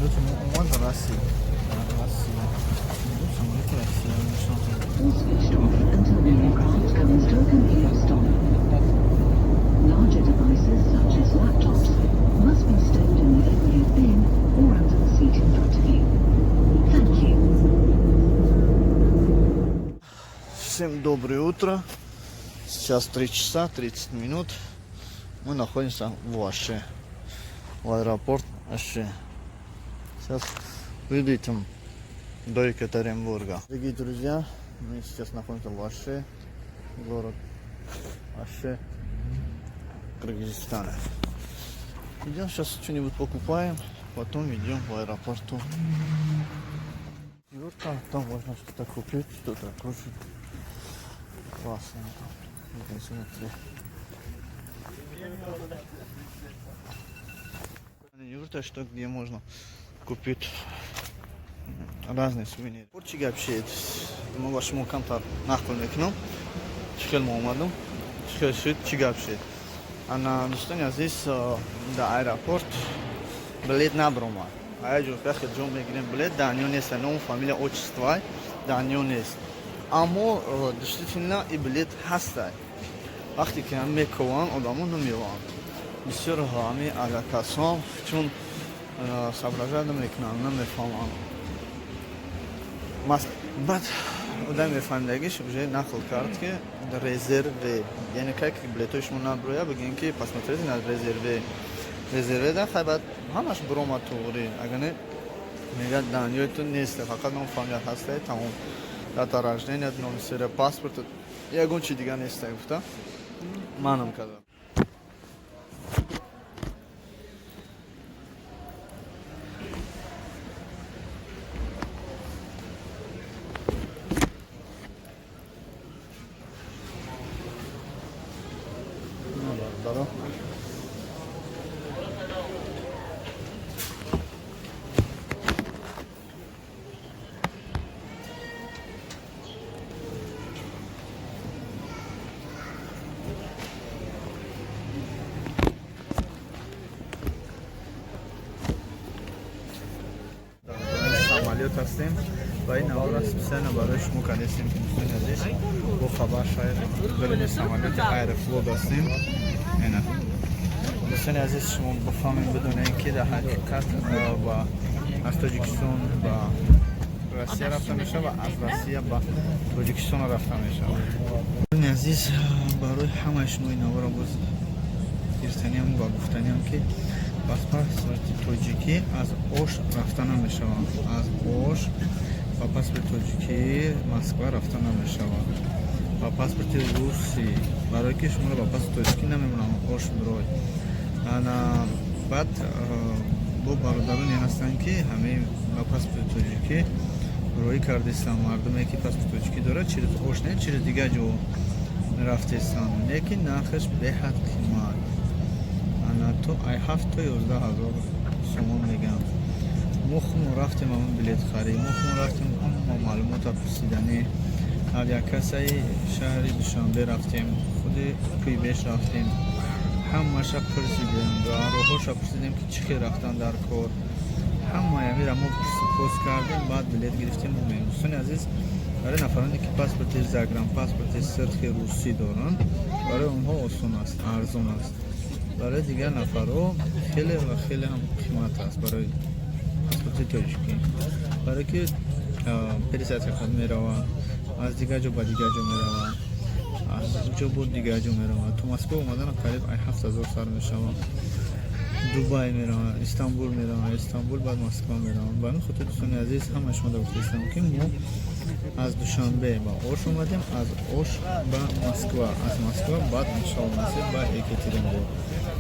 Самолёти мо омад, расид. Расид. Самолёти Россия мешавад. All switched off until the aircraft comes to a complete stop. Larger devices such as laptops must be stowed in the overhead bin or under the seat in front of you. Thank you. Всем доброе утро. Сейчас 3 часа 30 минут. Мы находимся в Аше. В аэропорт Аше. Сейчас вылетим до Екатеринбурга. Дорогие друзья, мы сейчас находимся в Аше. Город Аше, Кыргызстана. Идем сейчас что-нибудь покупаем, потом идем в аэропорту. Юрта, там можно что-то купить, что-то кушать. Классно там. Здесь внутри. Юрта, что где можно купить разные сувениры. Чӣ гап шед? Мо ба шумо камтар нақл мекунам. Чӣ хел мо омадам, чӣ хел шуд, чӣ гап шед. Ана, дӯстони азиз, дар аэропорт билет набаромад. Ая ҷо хел ҷо мегирем билет, данё нест, ному, фамилия, отчество данё нест. Аммо действительно и билет ҳастай. Вақте ки ҳам мекованд, одамо намеёванд. Бисёр ҳами авиакассом чун соображать намекунанд, намефаҳманд. Баъд одам мефаҳмидагиш уже нақл кард, ки резерве, яъне кай ки билетҳои шумо наброя, бигӯем ки посмотрите на резерве. Резерве да хай, баъд ҳамаш биромад туғри. Агар не, мегӯяд, данёи ту нест, фақат ном, фамилия ҳастай, тамом, дата рождения, номи серия паспорт, ягон чи дигар нестай, гуфта манам кардам. Бародаро, самолёт ҳастем ва ин навора специально барои шумо кардастем, ки дӯстони азиз бо хабар шавед. Даруни самолёти Аэрофлот ҳастем. Ина, дӯстони азиз, шумо бифаҳмед, бидонед, ки дар ҳақиқат ба аз Тоҷикистон ба Россия рафта мешавад ва аз Россия ба Тоҷикистон рафта мешавад. Дӯстони азиз, барои ҳамаи шумо ин навора боз гирифтаниам ва гуфтаниам, ки ба паспорти тоҷикӣ аз Ош рафта намешавад. Аз Ош ба паспорти тоҷикӣ Москва рафта намешавад. Ба паспорти русӣ, барое ки шуморо ба паспорти тоҷикӣ намемонанд Ош бирой. Ана баъд бо бародароне ҳастанд, ки ҳамаи ба паспорти тоҷикӣ роӣ кардистанд. Мардуме ки паспорти тоҷикӣ дорад, через Ош не, через дигар ҷо рафтестанд, лекин нархаш беҳад қимат. Ана то ай 7 то 11 ҳазор сомон мегӯям. Мо худмо рафтем, ҳамон билетхарӣ, мо худмо рафтем, ҳама маълумота пурсиданӣ, авиакассаи шаҳри Душанбе рафтем, худи Куйбеш рафтем, ҳамаша пурсидем ва роҳҳоша пурсидем, ки чӣ хел рафтан дар кор. Ҳамаи амира мо пурсупос кардем, баъд билет гирифтем, омем. Дӯстони азиз, барои нафароне ки паспорти загранпаспорти сирхи русӣ доранд, барои онҳо осон аст, арзон аст. Барои дигар нафарҳо хеле ва хеле ҳам қимат аст барои паспорти тоҷикӣ, барое ки пересадка худ меравад, аз дигар ҷо ба дигар ҷо меравад, аз ҷо бо дигар ҷо меравад. То Москва омадан қариб ай 7000 сар мешавад. Дубай меравад, Истанбул меравад, Истанбул баъд Москва меравад. Ба ҳамин хотир, дӯстони азиз, ҳама шумо да гуфтаистам, ки мо аз Душанбе ба Ош омадем, аз Ош ба Москва, аз Москва баъд иншоалло насиб ба Екатеринбург.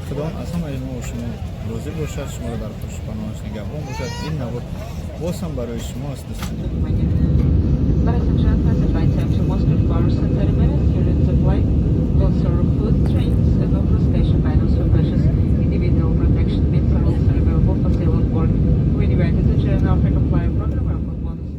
Худованд аз ҳамаи мо шумо розӣ бошад, шуморо дар паноҳаш нигаҳбон бошад. Ин навор боз ҳам барои шумо аст, дӯстони. Ladies and gentlemen, the flight time to Moscow 2 hours and 30 minutes. During the flight, will serve food, drinks, and offer special items for purchase. Individual protection kits are also available for sale on board. We invite you to join our Africa Flying program for bonuses.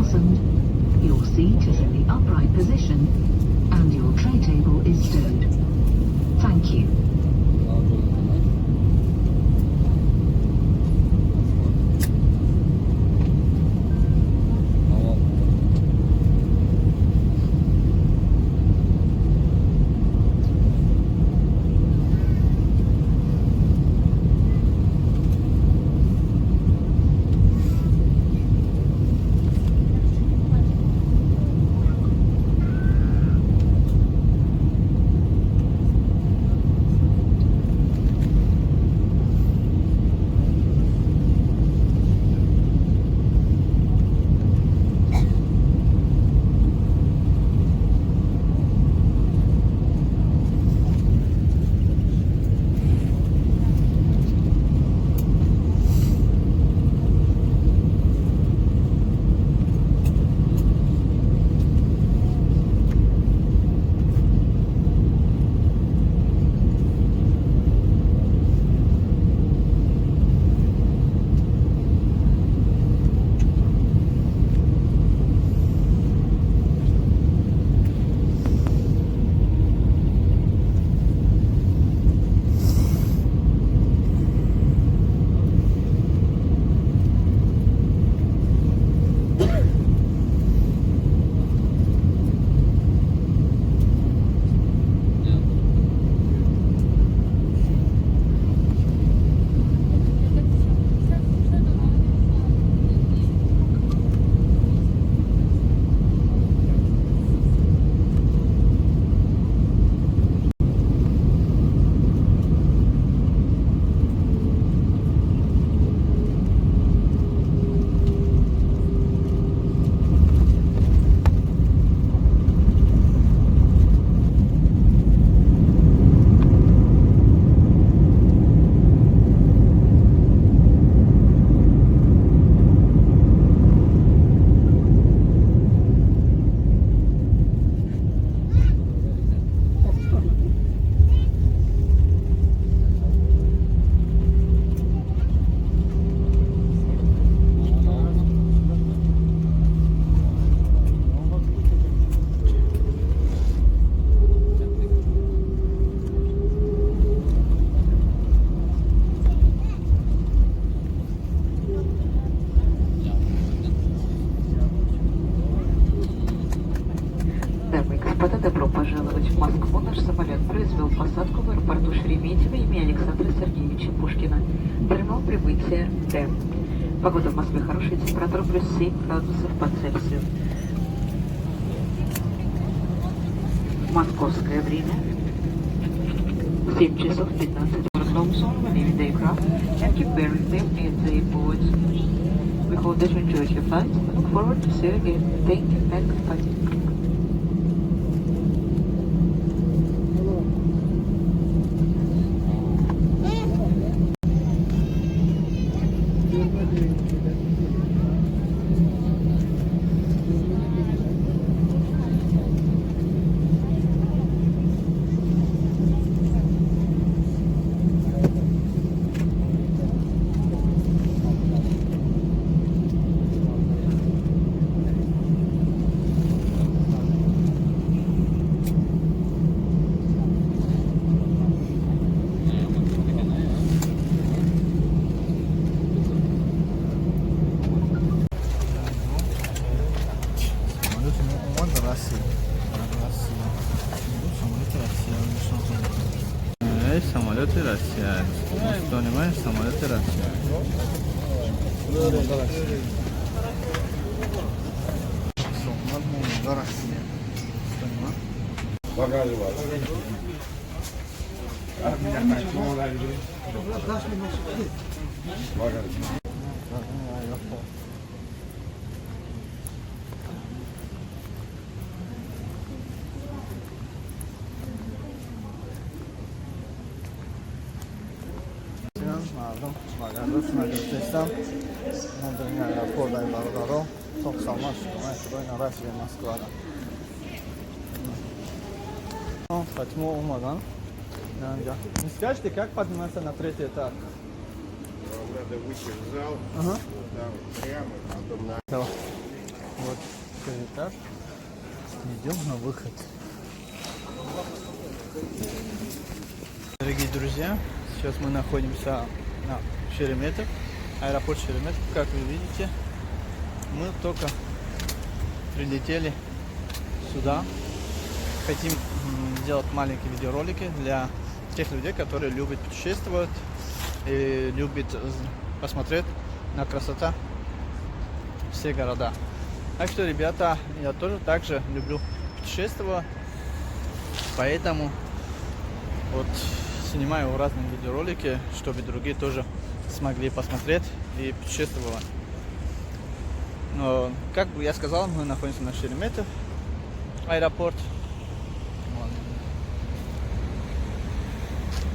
fastened, your seat is in the upright position, and your tray table is stowed. Thank you. Дамы и господа, добро пожаловать в Москву. Наш самолет произвел посадку в аэропорту Шереметьево имени Александра Сергеевича Пушкина. Терминал прибытия Д. Погода в Москве хорошая, температура плюс 7 градусов по Цельсию. Московское время 7 часов 15 minutes when leaving the aircraft and keep wearing them at the airport. We hope that you enjoyed your flight and look forward to see you again. Thank you and goodbye. Самолёти мо омад, расид, расид. Самолёти Россия нишон. Эй, самолёти Россия, дӯстони ман, самолёти Россия омода расид. Омад, омода расид, дӯстони ман. Багаж у вас. Багаж. Мардум багажошона гирифтестам. Дар аэропорт ай бародаро соқ саломат шудам. Худои нарасида Москвада. Фатимо омадан. Не скажете, как подниматься на третий этаж? Вам надо выйти в зал, Ага. вот там прямо, потом на Вот первый этаж. Идем на выход. Дорогие друзья, сейчас мы находимся на Шереметьев, аэропорт Шереметьев. Как вы видите, мы только прилетели сюда. Хотим сделать маленькие видеоролики для тех людей, которые любят путешествовать и любят посмотреть на красота все города. Так что, ребята, я тоже также люблю путешествовать, поэтому вот снимаю разные видеоролики, чтобы другие тоже смогли посмотреть и путешествовать. Но, как бы я сказал, мы находимся на Шереметьев аэропорт. Вот.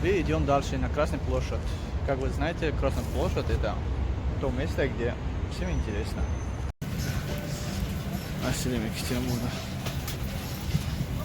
И идем дальше на Красный площадь. Как вы знаете, Красная площадь — это то место, где всем интересно. Аселем Екатеринбурга.